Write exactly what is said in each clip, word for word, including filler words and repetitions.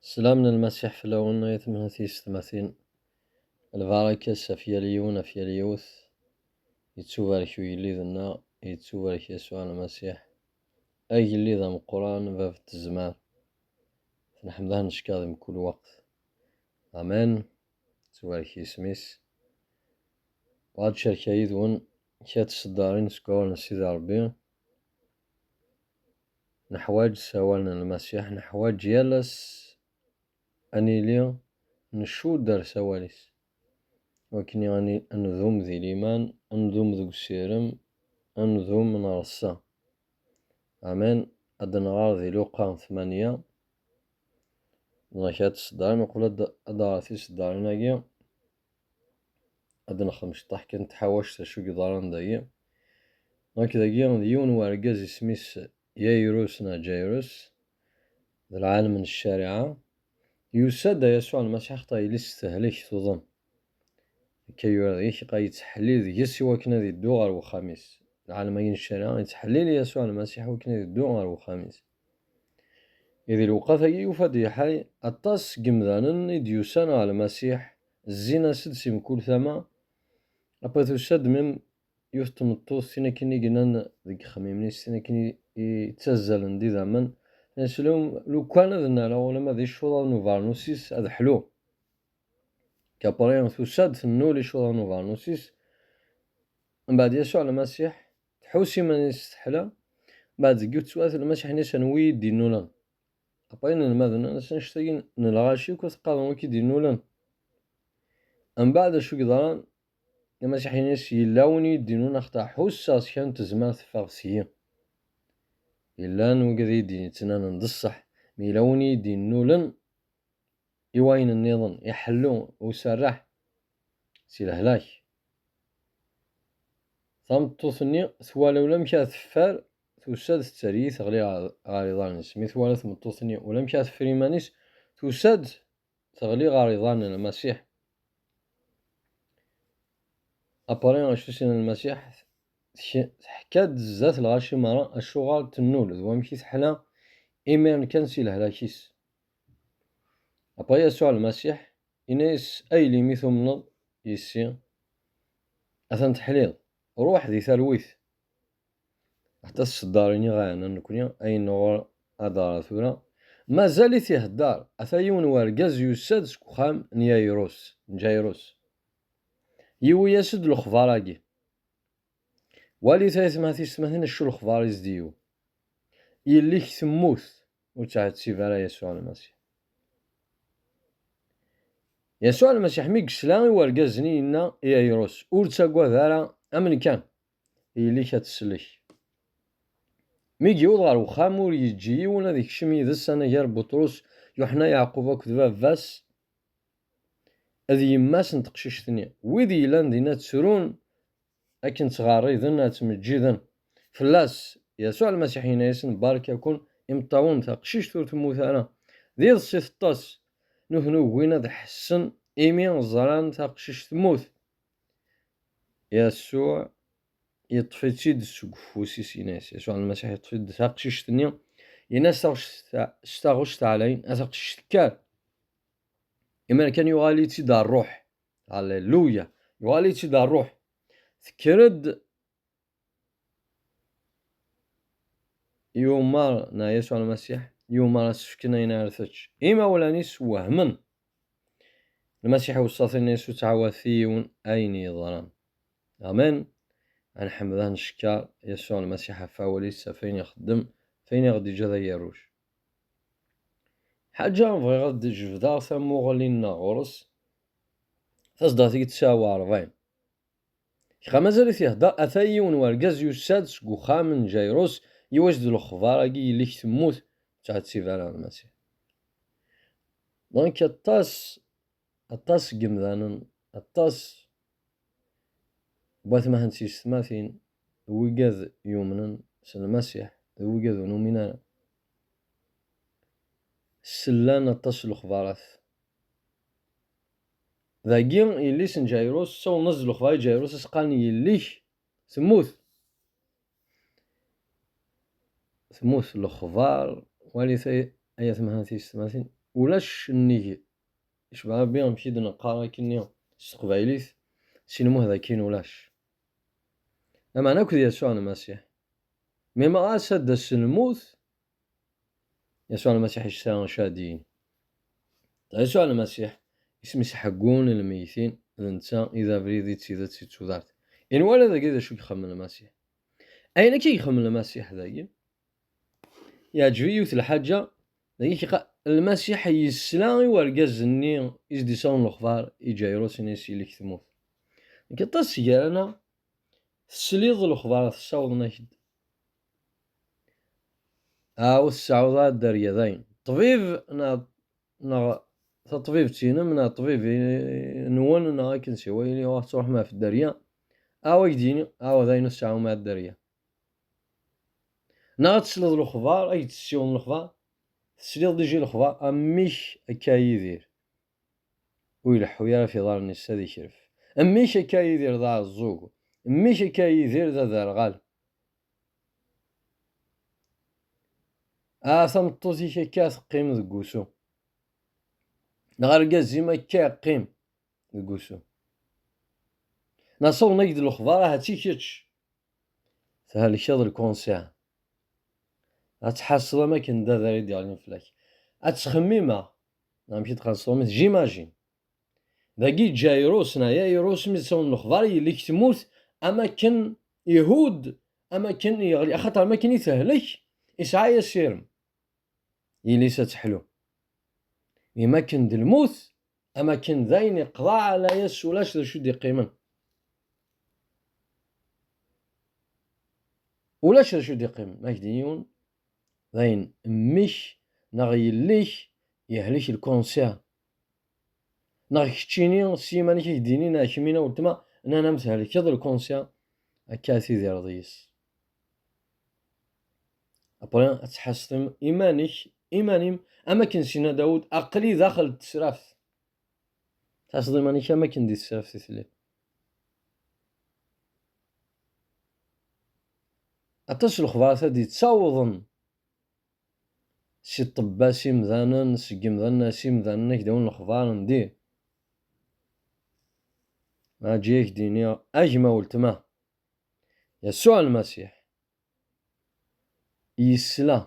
Sslam n Lmasiḥ fell-awen, ay atmaten tiyessetmatin. Lbaraka-s ɣef yal yiwen, ɣef yal yiwet. Yettubarek ugellid-nneɣ, yettubarek Yasuɛ Lmasiḥ. Agellid ameqqran, bab n tezmar. Nḥemd-it, neckeṛ-it di mkul lweqt. Amen. Yettubarek yisem-is. Bɣiɣ ad cerkeɣ yid-wen kra n tseddarin seg wawal n Sidi Ṛebbi. Neḥwaǧ s awal n Lmasiḥ, neḥwaǧ yal ass ad nili ncudd ar s awal-is. Wakken ad ni-, ad ndum di liman, ad ndum deg usirem, ad ndum neṛsa. Amen. Ad nɣer di Luqa tmanya. Nɣer kra n tseddarin, uqbel ad, ad nɣer tiseddarin-agi, ad nexdem cṭaḥ kan n tḥawact acu i yeḍran dagi. Donc dagi d yiwen wergaz isem-is Yayrus neɣ Jayrus, d lɛalem n ccariɛa. Yusa-d a Yasuɛ Lmasiḥ xaṭer yelli-s tehlek, tuḍen. Akka yura deg-k, yettḥellil deg-s i wakken ad iddu ɣer wexxam-is. Lɛalem-agi n ccariɛa yettḥellil Yasuɛ Lmasiḥ i wakken ad iddu ɣer wexxam-is. I di lewqat-agi yufa-d lḥal aṭas n yemdanen i d-yusan ɣer Lmasiḥ, zzin-as-d si mkul tama. Après tusa-d même yiwet n tmeṭṭut, tin akken i yennan deg yexmimen-is, tin akken i, i ttazzalen d idammen. Tenna-as, "Lu-, lukan ad nnaleɣ ulamma d icuḍaḍ n ubernus-is ad ḥluɣ." Après tusa-d tennul icuḍaḍ n ubernus-is. Mbeɛd Yasuɛ Lmasiḥ tḥus iman-is teḥla. Mbeɛd deg yiwet teswiɛt Lmasiḥ yenna-as, "Anwa i yi-d-innulen?" Après inelmaden nnan-as, "Annect-agi n lɣaci akk teqqareḍ wi k-id-innulen?" Mbeɛd acu yeḍran? Lmasiḥ yenna-as, "Yella win i yi-d-innulen, axaṭer ḥusseɣ s kra n tezmert teffeɣ seg-i." Yellan wigad i yi-d-yettnanen d ṣṣeḥ, mi yella win i yi-d-innulen i wayen nniḍen, iḥellu userreḥ si lehlak. Tameṭṭut-nni twala ulamek ara teffer, tusa-d tetter-iyi, teɣli ɣer, ɣer iḍarren-is. Mi twala tmeṭṭut-nni ulamek ara teffer iman-is, tusa-d teɣli ɣer iḍarren n Lmasiḥ. Après acu s-yenna Lmasiḥ, tk-, teḥka-d zdat lɣaci merra acuɣer tennul d wamek i teḥla imiren kan si lehlak-is. Après Yasuɛ Lmasiḥ yenna-yas, "A yelli, mi tumneḍ yis-i, atan teḥliḍ, ruḥ di talwit." Ḥetta s tseddarin i ɣ-ɛnan nekni, ayen nɣur ad d-ɣer tura. Mazal-it ihedder, ata yiwen wergaz yusa-d seg uxxam n Yayrus, n Jayrus. Yiwi-yas-d lexbar-agi. Walit ay atmaten tiyessetmatin acu lexbar i s-d-yiwi. Yelli-k temmut, ur ttɛettib ara Yasuɛ Lmasiḥ. Yasuɛ Lmasiḥ mi yesla i wergaz-nni yenna i Yayrus, "Ur ttagad ara, amen kan, yelli-k ad teslek." Mi yewweḍ ɣer uxxam ur yeǧǧi yiwen ad ikcem yid-s anagar Buṭrus, Yuḥna, Yeɛqub akked baba-s d yemma-s n teqcict-nni. Wid yellan dinna ttrun akken ttɣerriden ad ttmeǧǧiden fell-as. Yasuɛ Lmasiḥ yenna-yasen, "Barka-ken imeṭṭawen, taqcict ur temmut ara." D iḍes i teṭṭes, nutni ugin ad ḥessen imi ẓran taqcict temmut. Yasuɛ yeṭṭef-itt-id seg ufus-is, yenna-yas, Yasuɛ Lmasiḥ yeṭṭef-id taqcict-nni, yenna-as taɣect, s taɣect ɛlayen, "A taqcict, kker." Imir kan yuɣal-itt-id ṛṛuḥ. Halleluya! Yuɣal-itt-id ṛṛuḥ. Tekker-d, yumar, neɣ Yasuɛ Lmasiḥ yumar ad s-fken ayen ara tečč. Imawlan-is wehmen. Lmasiḥ iweṣṣa-ten, yenna-yas, "Ur ttɛawadet i yiwen ayen yeḍran." Amen. Ad nḥemd, ad neckeṛ Yasuɛ Lmasiḥ ɣef wawal-is, ɣef ayen ixeddem, ɣef ayen i ɣ-d-yeǧǧa d agerruj. Ḥaǧa bɣiɣ ad d-jebdeɣ tamuɣli-nneɣ ɣur-s, taṣeddart-agi tesɛa u ṛebɛin. Kra mazal-it ihedder, ata yiwen wergaz yusa-d seg uxxam n Jayrus, yiwi-yas-d lexbar-agi, "Yelli-k temmut, ur ttɛettib ara Lmasiḥ." Donc aṭas, aṭas n yemdanen, aṭas n watmaten tiyessetmatin, d wigad yumnen s Lmasiḥ, d wigad ur numin ara, slan aṭas n lexbarat. Dagi, yelli-s n Jayrus, ssawlen-as-d lexbar i Jayrus, as-qqaren, "Yelli-k temmut." Temmut, lexbar, walit ay, ay atmaten tiyessetmatin, Ulac nnig, icba Ṛebbi amek i d-neqqar akkenni s teqbaylit, si lmuh d akkin ulac. Lameɛna akked Yasuɛ Lmasiḥ. Mi ma ɣas ad d-tas lmut, Yasuɛ Lmasiḥ yesɛa acu ad d-yini. Yasuɛ Lmasiḥ, isem-is ḥeggun lmeytin, d netta i d abrid, i d tidet, i d tudert. I nwala dagi d acu i ixemmem Lmasiḥ. Ayen akka i ixemmem Lmasiḥ dagi, yeɛǧeb-iyi yiwet lḥaǧa, dagi iqa-, Lmasiḥ yesla i wergaz-nni i s-d-isawlen lexbar i Ǧayrus, ini-as yelli-k temmut. Nekk aṭas gar-aneɣ, tesliḍ lexbar tessawḍen-ak-d. Aw tesɛuḍ a dderya dayen. Ṭbib neɣ, neɣ taṭbibt-inem neɣ ṭbib-nwen neɣ akken siwa yili, ur ɣ-truḥem ɣef dderya. Aw ak-d-yini, aw d ayen ur tesɛum a dderya. Neɣ ad tesliḍ lexbar, ad k-d-ssiwḍen lexbar, tesliḍ diji lexbar, amek akka Yidir ur ileḥḥu ara f iḍarren-is ad ikref? Amek akka Yidir d aɛeẓẓug? Amek akka Yidir d aderɣal? A tameṭṭut-ik akka teqqim deg wusu, neɣ argaz-im akka yeqqim deg wusu. Neɣ sawḍen-ak-d lexbar, ahat i kečč thelkeḍ lkunsiṛ. Ad tḥasseḍ am akken d adar i d-yeɣlin fell-ak. Ad ttxemmimeɣ, neɣ amek i d-qqaren s tṛumit, j'imagine. Dagi Ǧayrus, neɣ Yayrus, mi d-sawḍen lexbar, yelli-k temmut, am akken ihudd, am akken yeɣli, axaṭer am akken i tehlek, isɛa asirem. Yelli-s ad teḥlu. Imi akken d lmut, am akken d ayen iqḍeɛ ɛla-yas, ulac d acu d-iqqimen. Ulac d acu d-iqqimen. Ma ak-d-ini yiwen, d ayen mmi-k neɣ yelli-k yehlek lkunsiṛ. Neɣ keččini s yiman-ik i k-d-inin, a kemmini a weltma, nnan-am thelkeḍ lkunsiṛ, akka ad tidireḍ yis. Après, ad tḥasseḍ im-, iman-ik, iman-im, am akken s-yenna Dawed, aql-i daxel n tesraft. Tḥasseḍ iman-ik am akken di tesraft i telliḍ. Aṭas n lexbarat ad d-yettawḍen si ṭṭebba, s imdanen, seg imdanen, s imdanen, ad k-d-awin lexbar n dir. Aǧi ad k-d-iniɣ, a gma weltma, Yasuɛ Lmasiḥ yesla,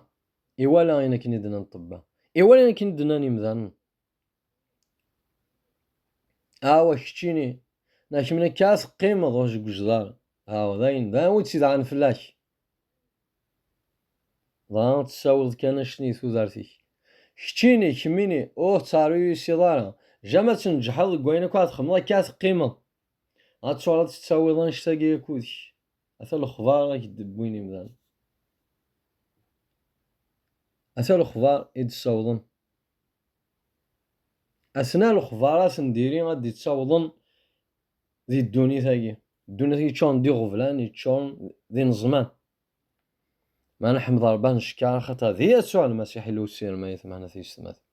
iwala ayen akken i d-nnan ṭṭebba, iwala ayen akken i d-nnan imdanen. Awa keččini, neɣ kemmini akka ad teqqimeḍ deg ujḍar. Awa d ayen, d ayen wi tt-idɛan fell-ak. Dɣa ad tessawleḍ kan acni i tudert-ik. Keččini, kemmini, ur tettɛerruyusiḍ ara. Jama ad tneǧḥeḍ deg wayen akk ad txedmeḍ, akka ad teqqimeḍ. Ad tuɣaleḍ tettawiḍ annect-agi akud-k. Ata lexbar ad k-d-wwin imdanen. Ata lexbar i d-ssawḍen. Asna lexbar ad ten-diri ad d-ittawḍen di ddunit-agi. Ddunit-agi yeččuren d iɣeblan, yeččuren d ineẓman. Meɛna ḥmed Ṛebbi ad neckeṛ, axaṭer di Yasuɛ Lmasiḥ yella usirem, ay atmaten, ay tiyessetmatin.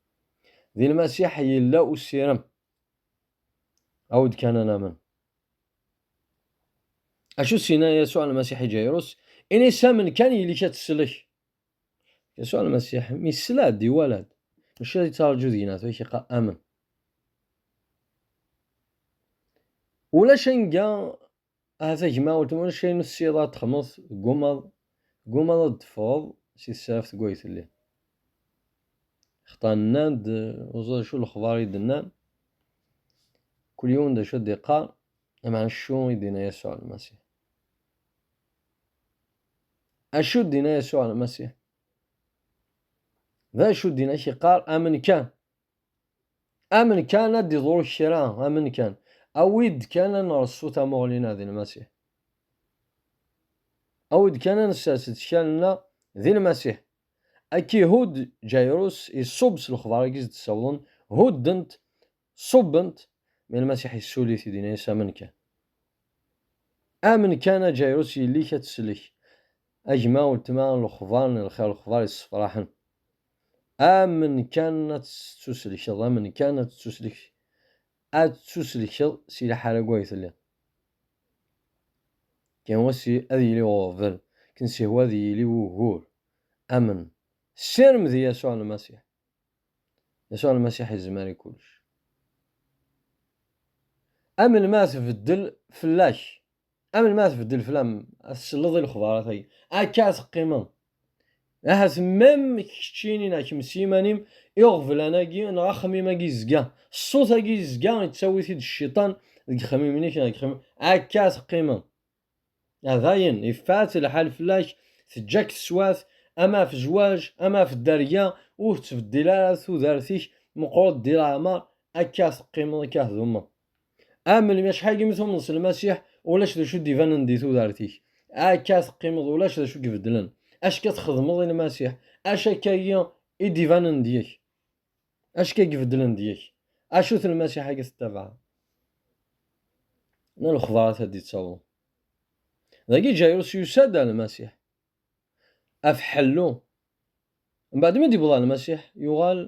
Di Lmasiḥ yella usirem. Awi-d kan ad namen. Acu s-yenna Yasuɛ Lmasiḥ i Ǧayrus? Ini-as amen kan, yelli-k ad teslek. Yasuɛ Lmasiḥ mi yesla-d, iwala-d. Mačči ad yettraǧu deg-neɣ, tura yeqqar amen. Ulac anga, ahat a gma weltma, ulac ayen ur tessineḍ ad txedmeḍ, teggumaḍ, teggumaḍ ad d-teffɣeḍ si tesraft deg way telliḍ. Xaṭer nnan-d, ur ẓriɣ acu lexbar i d-nnan, kul yiwen d acu i d-iqqar, lameɛna acu i d-yenna Yasuɛ Lmasiḥ? Acu d-yenna Yasuɛ Lmasiḥ? D acu d-yenna? Ak-iqqar amen kan. Amen kan ad d-iḍru kra, amen kan. Awi-d kan ad nreṣṣu tamuɣli-nneɣ di Lmasiḥ. Awi-d kan ad nessers ttkal-nneɣ di Lmasiḥ. Ad k-ihudd Ǧayrus, iṣubb s lexbar-agi i s-d-ssawḍen, hudden-t, ṣubben-t, mi Lmasiḥ yessuli-t-id, yenna-yas amen kan. Amen kan a Ǧayrus, yelli-k ad teslek. A gma weltma, lexbar n lxir, lexbar yessefraḥen. Amen kan ad tettuselkeḍ, amen kan ad tettuslek, ad tettuselkeḍ si lḥala deg way telliḍ. Kan wass ad yili uɣbel, kan sihwa ad yili wugur. Amen. Ssirem di Yasuɛ Lmasiḥ. Yasuɛ Lmasiḥ yezmer i kullec. Am melmi ara tbeddel fell-ak, am melmi ara tbeddel fell-am, ad tselleḍ i lexbarat-agi, akka ara teqqimeḍ. Ahat mem keččini neɣ kemm s yiman-im, iɣeblan-agi neɣ axemmim-agi yezga, ṣṣut-agi yezga yettawi-t-id cciṭan deg ixemmimen-ik neɣ deg ixemmimen, akka ara teqqimeḍ. A dayen, yeffeɣ-itt lḥal fell-ak, teǧǧa-k teswiɛt, ama ɣef zzwaǧ, ama ɣef dderya, ur tettbeddil ara tudert-ik, meqqret di leɛmer, akka teqqimeḍ, akka tdumeḍ. Am melmi, acḥal imi tumneḍ s Lmasiḥ, ulac d acu d-ibanen di tudert-ik. Akka teqqimeḍ, ulac d acu ibeddlen. Acu akka txedmeḍ i Lmasiḥ, acu akka-yi i d-ibanen deg-k. Acu akka ibeddlen deg-k? Acu-t Lmasiḥ-agi tettabaɛeḍ? N lexbarat ad d-ittaweḍ. Dagi Jairus yusa-d ar Lmasiḥ. Af ḥellu. Mbeɛd mi d-yewweḍ ar Lmasiḥ, yuɣal,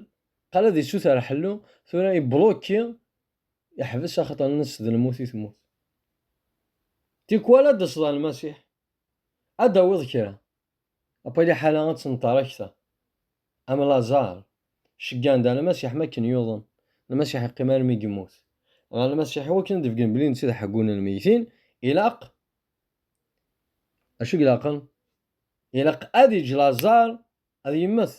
qal ad isuter ḥellu, tura ibluki, iḥbes axaṭer nnes d lmut i temmut. Tikwal ad d-taseḍ ar Lmasiḥ, ad d-tawiḍ kra. Après liḥala ad tenṭer akter. Am Laẓar, ceggɛen-d ar Lmasiḥ mi akken yuḍen. Lmasiḥ yeqqim armi yemmut. Ɣer Lmasiḥ, i wakken ad d-bgen belli netta d aḥeggu n lmeytin, ilaq, acu i ilaqen? Ilaq ad yeǧǧ Laẓar ad yemmet.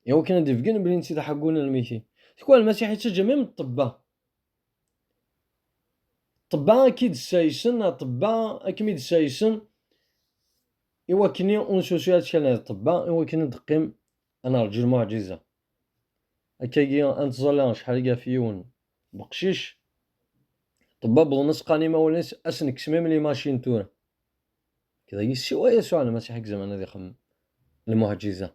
I wakken ad d-bgen belli netta d aḥeggu n lmeytin. Tikwal Lmasiḥ yettaǧǧa même ṭṭebba. Ṭṭebba ad k-id-ssaysen, ṭṭebba ad kem-id-ssaysen, i wakken ur nessusu ara ttkalen ṭṭebba, i wakken ad d-teqqim ad nerǧu lmuɛǧiza. Akkagi, ad nettẓalla acḥal i ɣef yiwen n uqcic, ṭṭebba wwḍen ad s-qqaren imawlan-is, ad s-nekkes même les machines tura. Dagi siwa Yasuɛ Lmasiḥ i izemren ad ixdem lmuɛǧiza.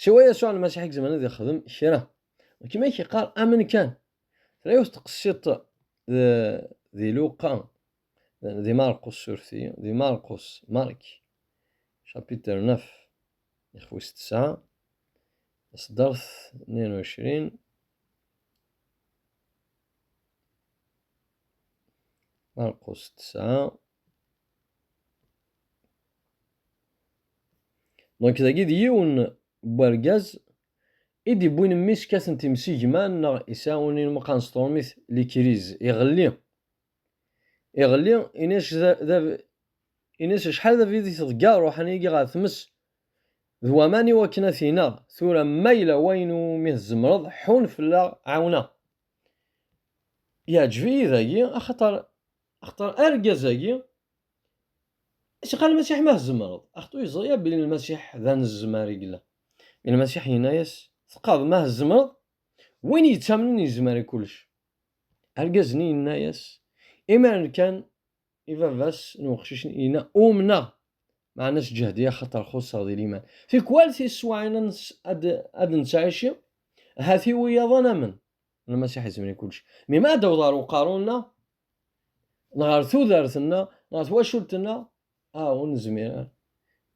Siwa Yasuɛ Lmasiḥ i izemren ad ixdem kra. Kima i k-yeqqar amen kan. Tella yiwet tqessiṭ di, di Luqa, di Marqus, suref-iyi, di Marqus, Mark, chapitre neuf, ixef wis tesɛa, taṣeddart tnin u ɛecrin, Marqus tesɛa. Donc, dagi d yiwen n wergaz i d-iwwin mmi-s kkaten-t imsigman neɣ isɛa win ilmeqqan s tṛumit, les crises, iɣelli. Iɣelli, ini-as da, da, ini-as acḥal d abrid i teḍga ṛṛuḥani-agi ɣer tmes d waman i wakken ad t-ineɣ. Tura ma yella wayen umi tzemreḍ, ḥun fell-aɣ, ɛawen-aɣ. Yeɛǧeb-iyi dagi, axaṭer, axaṭer argaz-agi, as-iqqar Lmasiḥ ma tzemreḍ. Axaṭer ur yeẓri ara belli Lmasiḥ d anezmar i yella. Mi Lmasiḥ yenna-yas, teqqareḍ ma tzemreḍ, win yettamnen yezmer i kullec. Argaz-nni yenna-yas, imaren kan i baba-s n weqcic-nni, yenna, umneɣ, meɛna sǧehd-iyi axaṭer xuṣṣeɣ di liman. Tikwal tiswaɛin ad nes-, ad, ad nettɛici, ha-t-i wiyaḍ ad namen. Lmasiḥ yezmer i kullec. Mi ma ad d-awḍeɣ ɣer uqerru-nneɣ, neɣ ɣer tudert-nneɣ, neɣ ɣer twacult-nneɣ, ah, ur nezmir ara.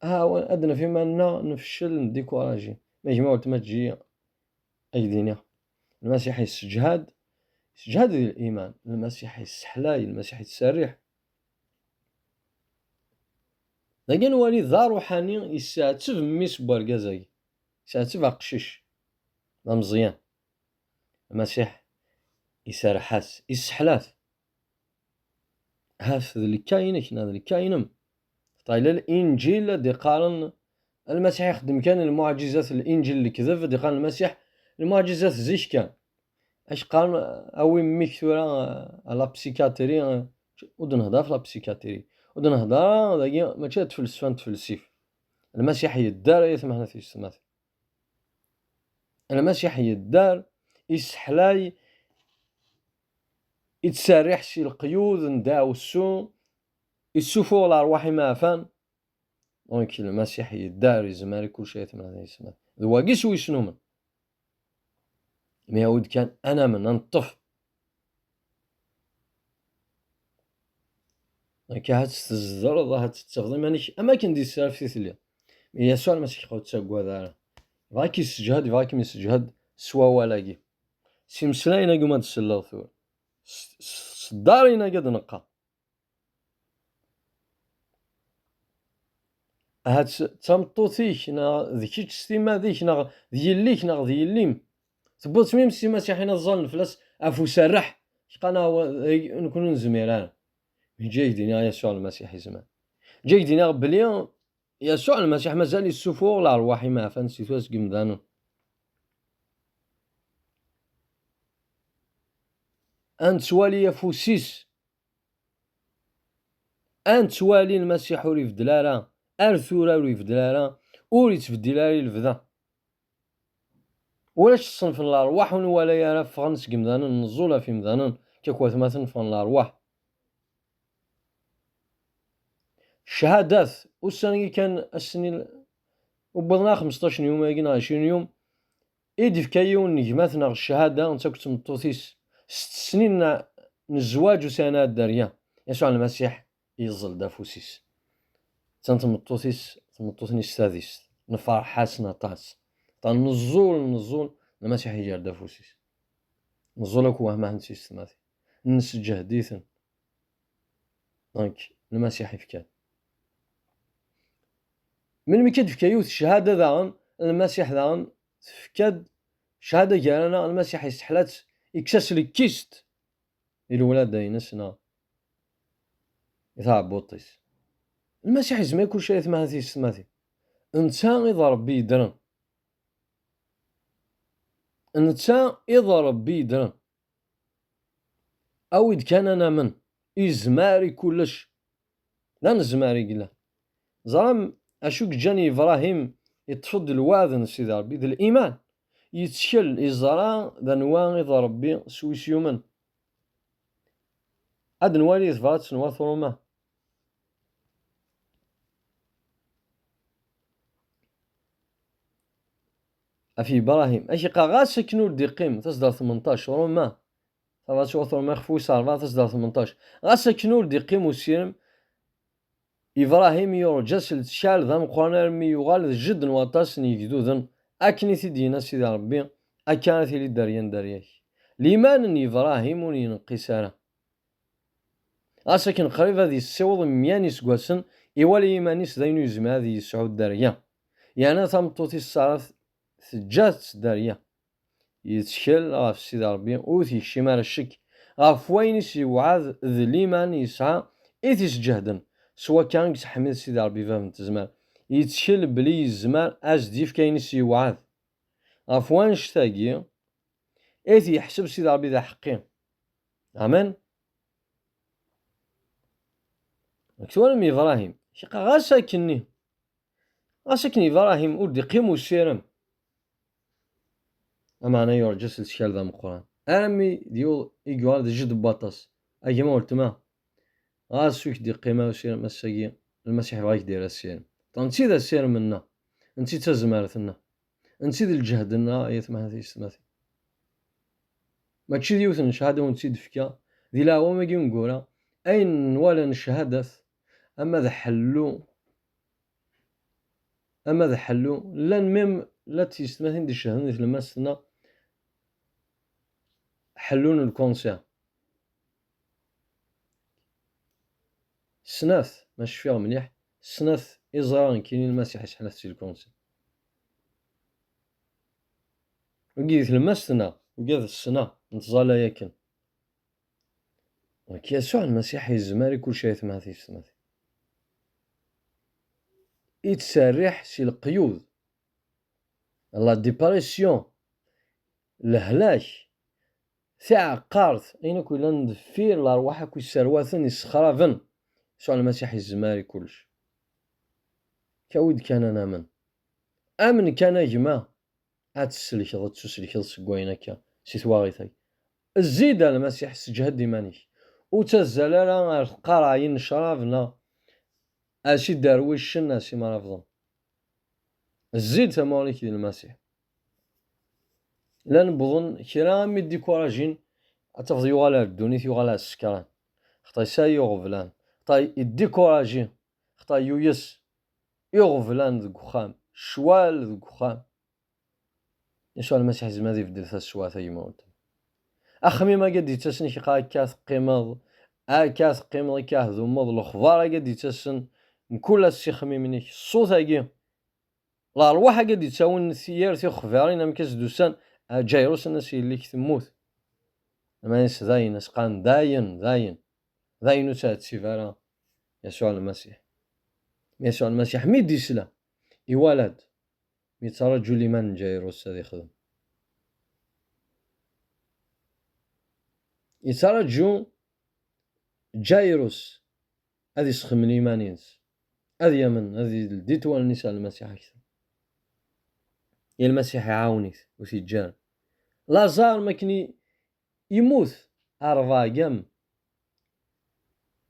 Ah, wa-, ad naf iman-nneɣ nefcel, ndikuraji. Ma gma weltma teǧǧi ad k-d-iniɣ. Lmasiḥ yesseǧhad, yesseǧhad di liman. Lmasiḥ yesseḥlay, Lmasiḥ yettserriḥ. Dagi nwali d aṛuḥani yesseɛteb mmi-s n wergaz-agi. Yesseɛteb aqcic. D ameẓyan. Lmasiḥ iserreḥ-as, isseḥla-t. Hat d lkay-inek neɣ d lkay-inem. Ṭayla Linǧil ad d-iqqaren Lmasiḥ ixeddem kan lmuɛǧizat, Linǧil lekdeb, ad d-iqqaren Lmasiḥ lmuɛǧizat zik kan. Ad k-qqaren awi mmi-k tura, eh, à la psychiatrie, eh, ur d-nehder ɣef la psychiatrie. Ur d-nehder ara dagi, mačči d tfelsfa n tfelsif. Lmasiḥ yedder ay atmaten d yessetmaten. Lmasiḥ yedder, isseḥlay, ittserriḥ si leqyud n ddaɛwessu, issufuɣ lerwaḥ imeɛfan. Donc, Lmasiḥ yedder, yezmer i kulci ay atmaten d yessetmaten. D wagi s wi snumen. Mi awi-d kan ad namen, ad neṭṭef. Akka, ad tezdreḍ, ad tettafeḍ iman-ik am akken d-yessaref i telliḍ. Mi Yasuɛ Lmasiḥ ur ttaggad ara. Yebɣa ad k-yesseǧhed, yebɣa ad kem-yesseǧhed s wawal-agi. S imeslayen-agi ma d-tselleḍ tura. S, s, s ddarin-agi ad neqqar. Ahat d tameṭṭut-ik, neɣ d kečč s timmad-ik, neɣ d yelli-k, neɣ d yelli-m. Tewwiḍ-tt mi s imasiḥiyen ad ẓẓallen fell-as ɣef userreḥ. Ḥqa neɣ wa-, ay, nekkni ur nezmir ara. Ǧǧiɣ-ak d-iniɣ Yasuɛ Lmasiḥ izmer. Ǧǧiɣ-ak d-iniɣ belli Yasuɛ Lmasiḥ mazal yessufuɣ lerwaḥ imeɛfan si tura seg imdanen. Ad nettwali afus-is. Ad nettwali Lmasiḥ ur ibeddel ara, ar tura ur ibeddel ara, ur ittbeddil ara i lebda. Ulac ṣṣenf n lerwaḥ ur nwala ara ffɣen seg imdanen, neẓẓul ɣef imdanen, akka kkwa atmaten ffɣen lerwaḥ. Cchadat, ussan-agi kan, ass-nni l-, wwḍen ɣer xmesṭac n yum-agi neɣ ɛecrin yum, i d-ifka yiwen n gma-tneɣ cchada, netta akked tmeṭṭut-is, sett snin n, n zzwaǧ ur sɛin ara dderya. Yasuɛ Lmasiḥ yeẓẓel-d afus-is. Attan tmeṭṭut-is, tmeṭṭut-nni s tadist. Nferḥ-asen aṭas. Aṭas neẓẓul, neẓẓul, Lmasiḥ iger-d afus-is. Neẓẓul akk wehmahen s yessetmatin. Nesǧehd-iten. Donc, Lmasiḥ ifkan. Melmi kan d-tefka yiwet cchada daɣen, Lmasiḥ daɣen tefka-d cchada gar-aneɣ, Lmasiḥ yesseḥla-tt, ikkes-as lekkist i lwelada-ines neɣ i tɛebbuḍt-is. Lmasiḥ yezmer kulci ay atmaten tiyessetmatin. Netta i d Ṛebbi yeddren. Netta i d Ṛebbi yeddren. Awi-d kan ad namen. Izmer i kullec. D anezmar i yella. Ẓram acu i yeǧǧan Ibṛahim yeṭṭef-d lweɛd n Sidi Ṛebbi? D liman. Yettkel, yeẓra d anwa i d Ṛebbi s wis yumen. Ad nwali tebrat n wat Ṛuma. Ɣef Ibṛahim, ak-iqqar ɣas akken ur d-iqqim, tasedda tmenṭac, Ṛuma, tabrat n wat Ṛuma ixef wis ṛebɛa, tasedda tmenṭac. Ɣas akken ur d-iqqim usirem, Ibṛahim yurǧa s lettkal d ameqqran armi yuɣal d jedd n waṭas n yegduden, akken i t-id-yenna Sidi Ṛebbi, akka ara tili dderya n dderya-k. Liman n Ibṛahim ur yenqis ara. Ɣas akken qrib ad yessiweḍ meyya n yiseggasen, iwala iman-is d ayen ur yezmir ad yesɛu dderya. Yerna tameṭṭut-is Ṣara teǧǧa-tt dderya. Yettkel ɣef Sidi Ṛebbi, ur t-yekcim ara ccek. Ɣef wayen i s-yewɛed d liman yesɛa i t-isǧehden. S wakka i yettḥemmid Sidi Ṛebbi bab n tezmert. Yettkel belli yezmer ad s-d-yefk ayen i s-yewɛed. Ɣef wannect-agi i t-yeḥseb Sidi Ṛebbi d aḥeqqi. Amen. Ak twalam Ibṛahim, ɣas akkenni. Ɣas akken Ibṛahim ur d-iqqim usirem, ameɛna yurǧa s lettkal d ameqqran. Armi d yuɣ-, i yuɣal d jedd n waṭas, a gma weltma, ɣas ur k-d-iqqim ara usirem ass-agi, Lmasiḥ yebɣa ad k-d-yerr asirem. Netta i d asirem-nneɣ, netta i d tazmert-nneɣ, netta i d lǧehd-nneɣ, ay atmaten tiyessetmatin. Mačči d yiwet n cchada ur tt-id-fka, di leɛwam-agi ineggura, ayen nwala n cchadat, ama d ḥellu, ama d ḥellu, llan même la d tiyessetmatin d-icehden di tlemmast-nneɣ ḥellu n lkunṣir. Snat, ma cfiɣ mliḥ, snat iẓra nekkini Lmasiḥ iseḥla-t si lkunṣir. Wigi di tlemmast-nneɣ, wigi d ssna n tẓalla yakan. Donc, Yasuɛ Lmasiḥ yezmer i kulci ay atmaten tiyessetmatin. Ittserriḥ si leqyud, la dépression, lehlak, tiɛeqqart, ayen akk yellan deffir, lerwaḥ akk yesserwaten, yessexraben. Yasuɛ Lmasiḥ yezmer i kullec. Kawi-d kan ad namen. Amen kan a gma. Ad tselkeḍ, ad ttuselkeḍ seg wayen akka, si twaɣit-agi. Zzi-d a Lmasiḥ, sseǧhed iman-ik. Ur ttazzal ara ar tqaraɛin n ccrab neɣ ar si derwicen, ar si marabḍen. Zzi-d tamuɣli-k di Lmasiḥ. Llan wwḍen kra mi ddikuraǧin, ad tafeḍ yuɣal ar ddunit, yuɣal ar ssekran. Xaṭer yesɛa iɣeblan. Xaṭer iddikuraji. Xaṭer yuyes. Iɣeblan deg uxxam. Ccwal deg uxxam. Yasuɛ Lmasiḥ yezmer ad ibeddel taswiɛt, a gma weltma. Axemmim-agi ad d-yettasen, i k-iqqar akka teqqimeḍ, akka teqqimeḍ, akka tummeḍ, lexbar-agi ad d-yettasen, mkul ass s ixemmimen-ik, ṣṣut-agi, lerwaḥ-agi ad d-ittawin yir tixbirin amek as-d-usan, a Jairus, nnan-as yelli-k temmut. Aman-is dayen, as-qqaren dayen, dayen, dayen ur ttɛettib ara Yasuɛ Lmasiḥ. Yasuɛ Lmasiḥ mi d-isla, iwala-d, mi yettraǧu liman n Jairus ad ixdem. Yettraǧu Jairus ad isxemmen iman-ines, ad yamen, ad ileddi-t wallen-is ar Lmasiḥ akter. I Lmasiḥ iɛawen-it, ur t-yeǧǧa ara. Laẓar, mi akken i-, yemmut, ṛebɛa ayyam,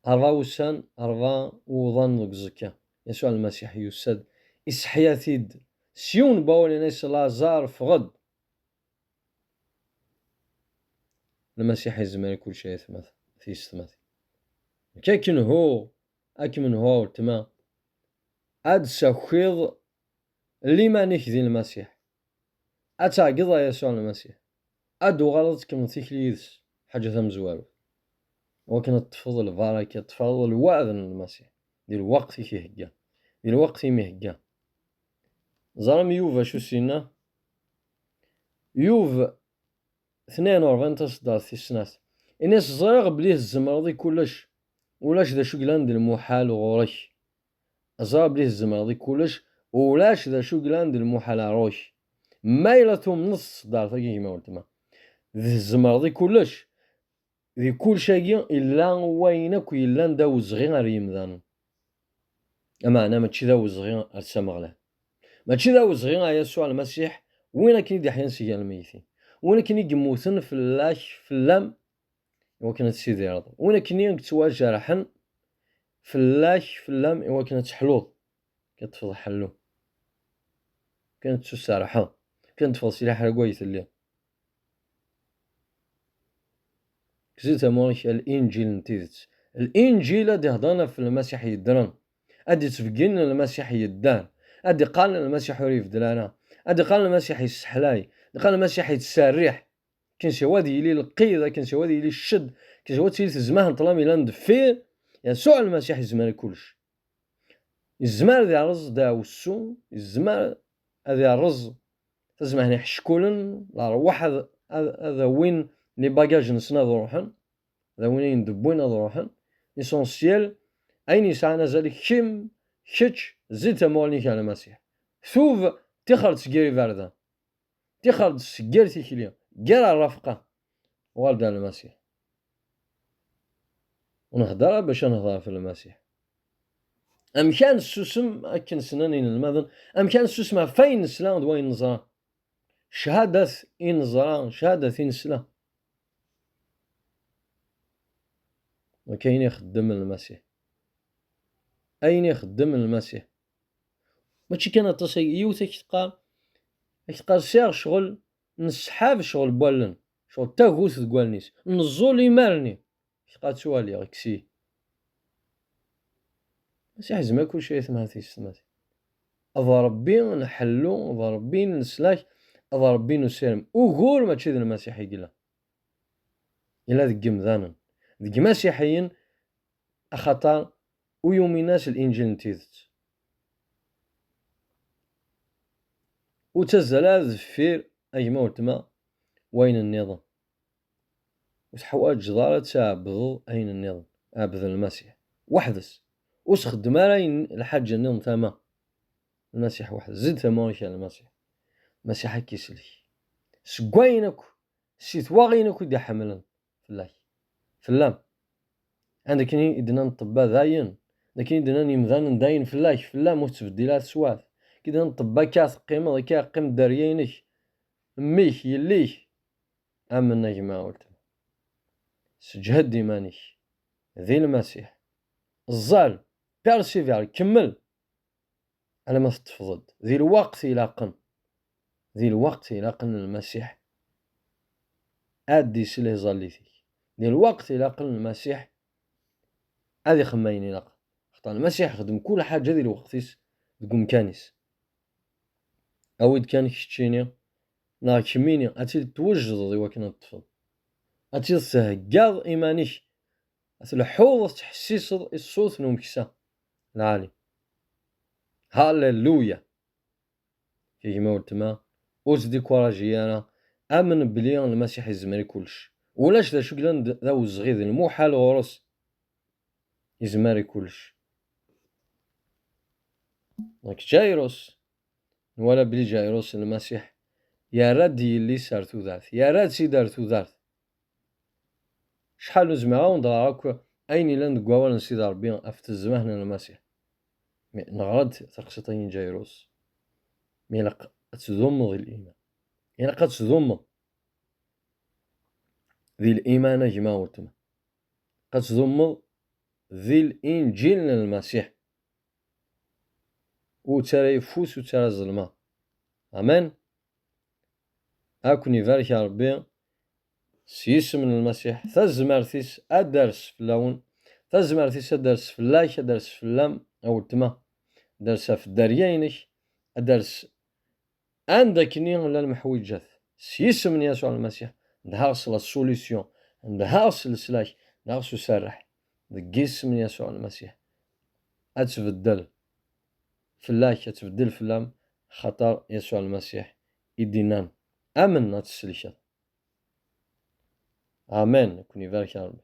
ṛebɛa wussan, ṛebɛa wuḍan deg uẓekka. Yasuɛ Lmasiḥ yusa-d, iseḥya-t-id s yiwen n wawal, yenna-as: "Laẓar, ffeɣ-d." Lmasiḥ yezmer i kulci, ay atma-, tiyessetmatin. Nekk akken hu, akken hu a weltma, ad d-takiḍ liman-ik di Lmasiḥ. Ad tɛeggeḍ a Yasuɛ Lmasiḥ. Ad d-tuɣaleḍ ad tkemmleḍ tikli yid-s, ḥaǧa tamezwarut. Wakken ad teṭṭfeḍ lbaraka, ad teṭṭfeḍ lweɛd n Lmasiḥ. Di lweqt i k-ihegga. Di lweqt i m-ihegga. Ẓram Yub acu s-yenna? Yub tnayen u ṛebɛin taṣeddart tis snat. Ini-as: "Ẓriɣ belli tzemreḍ i kullec, ulac d acu yellan d lmuḥal ɣur-k." Ẓriɣ belli tzemreḍ i kullec, ulac d acu yellan d lmuḥal ɣur-k. Ma yella tumneḍ s tṣeddart-agi, gma weltma, tzemreḍ i kullec, di kullec-agi, illa wayen akk yellan d awezɣi ar yimdanen. Ameɛna mačči d awezɣi ar s Ameɣlal. Mačči d awezɣi ar Yasuɛ Lmasiḥ, win akken i d-iḥyan si gar lmeyytin. Win akken i yemmuten fell-ak, fell-am, i wakken ad tidireḍ. Win akken i yettwajerḥen fell-ak, fell-am, i wakken ad teḥluḍ. Kan teṭṭfeḍ ḥellu. Kan tettuserḥeḍ. Kan teffeḍ si leḥrag ay telliḍ. Kkes-it amur-ik, Linǧil n tidet. Linǧil ad d-iheddren ɣef Lmasiḥ yeddren. Ad d-ittbegginen Lmasiḥ yeddan. Ad d-iqqaren Lmasiḥ ur ibeddel ara. Ad d-iqqaren Lmasiḥ yesseḥlay. Ad d-iqqaren Lmasiḥ yettserriḥ. Akken siwa ad yili lqid, akken siwa ad yili cced, akken siwa ad tili tezmaht n ṭṭlam yellan deffir, Yasuɛ Lmasiḥ yezmer i kullec. Yezmer ad yerreẓ ddeɛwessu, yezmer ad yerreẓ tazmert n iḥeckulen, lerwaḥ ad, ad, ad awin les bagages-nsen ad ruḥen, ad awin ayen d-wwin ad ruḥen. L'essentiel, ayen yesɛan azal, kemm, kečč, zzi-d tamuɣli-nnek ar Lmasiḥ. Tub, tixer-d seg yir iberdan. Tixer-d seg yir tikli, gar rrafqa. Uɣal-d ar Lmasiḥ. Ur nhedder ara bac ad nehder ɣef Lmasiḥ. Amek ad nessusem, akken snan inelmaden, amek ad nessusem ɣef wayen nesla d wayen neẓra? Cchadat i neẓra, cchadat i nesla. Nekk ayen ixeddem Lmasiḥ. Ayen ixeddem Lmasiḥ. Mačči kan aṭas, ay-, yiwet ad k-teqqar, ad k-teqqar: "Sɛiɣ ccɣel, nesḥab ccɣel n wallen, ccɣel tagut deg wallen-is, neẓẓul imarni." Ak-teqqar: "Ttwaliɣ, kkes-iyi." Lmasiḥ yezmer kulci, ay atmaten, tiyessetmatin. D Ṛebbi n ḥellu, d Ṛebbi n leslak, d Ṛebbi n usirem. Ugur mačči d Lmasiḥ i yella. Yella deg yemdanen, deg imasiḥiyen, axaṭer ur yumin ara s Linǧil n tidet. Ur ttazzal ara deffir, a gma weltma, wayen nniḍen. Ur teḥwaǧeḍ ara ad tɛebdeḍ ayen nniḍen. Ɛbed Lmasiḥ weḥd-s. Ur sxeddem ara ayen, lḥaǧa nniḍen tama. Lmasiḥ weḥd-s. Zzi-d tamuɣli-k ar Lmasiḥ. Lmasiḥ ad k-isellek seg wayen akk, si twaɣiyin akk i d-iḥemmlen fell-ak, fell-am. Anda akken i d-nnan ṭṭebba dayen, d akken i d-nnan yemdanen dayen fell-ak, fell-am, ur tettbeddil ara teswiɛt. Akken i d-nnan ṭṭebba, akka teqqimeḍ, akka yeqqim dderya-inek, mmi-k, yelli-k. Amen a gma weltma. Seǧhed iman-ik di Lmasiḥ. Ẓẓal, persévère, kemmel. Alamma teṭṭfeḍ-d di lweqt ilaqen. Di lweqt ilaqen Lmasiḥ ad d-isleh ẓallit-ik. Di lweqt ilaqen Lmasiḥ ad ixemmem ayen ilaqen. Axaṭer Lmasiḥ ixeddem kul ḥaǧa di lweqt-is, deg umkan-is. Awi-d kan keččini neɣ kemmini, ad tiliḍ twejdeḍ i wakken ad teṭṭfeḍ. Ad tiliḍ theggaḍ iman-ik, ad tleḥḥuḍ, ad tettḥessiseḍ i ṣṣut n umeksa. Lɛali. Halleluya. Gma weltma, ur s-découragé ara. Amen belli Lmasiḥ yezmer i kullec. Ulac d acu yellan d d awezɣi, d lmuḥal ɣur-s. Yezmer i kullec. Donc Jairus, nwala belli Jairus, Lmasiḥ yerra-d yelli-s ar tudert, yerra-tt-id ar tudert. Acḥal ur zmireɣ ad wen-d-ɣreɣ akk ayen yellan deg wawal n Sidi Ṛebbi ɣef tezmert n Lmasiḥ. Mi neɣra-d taqsiṭ-agi n Jairus. Mi ilaq ad tdummeḍ di liman. Ilaq ad tdummeḍ di liman, a gma weltma. Ad tdummeḍ di linǧil n Lmasiḥ. Ur ttara yeffus, ur ttara ẓelma. Amen. Ad ken-ibarek Ṛebbi s yisem n Lmasiḥ. Tazmert-is ad d-ters fell-awen. Tazmert-is ad d-ters fell-ak, ad d-ters fell-am, a weltma. Ad d-ters ɣef dderya-inek, ad d-ters anda akken i llan lemḥwiǧat. S yisem n Yasuɛ Lmasiḥ, ndehheɣ s la solution, ndehheɣ s leslak, ndehheɣ s userreḥ. Deg yisem n Yasuɛ Lmasiḥ, ad tbeddel fell-ak, ad tbeddel fell-am, xaṭer Yasuɛ Lmasiḥ i d-innan: Amen, ad tselkeḍ. Amen. Ad ken-ibarek Ṛebbi.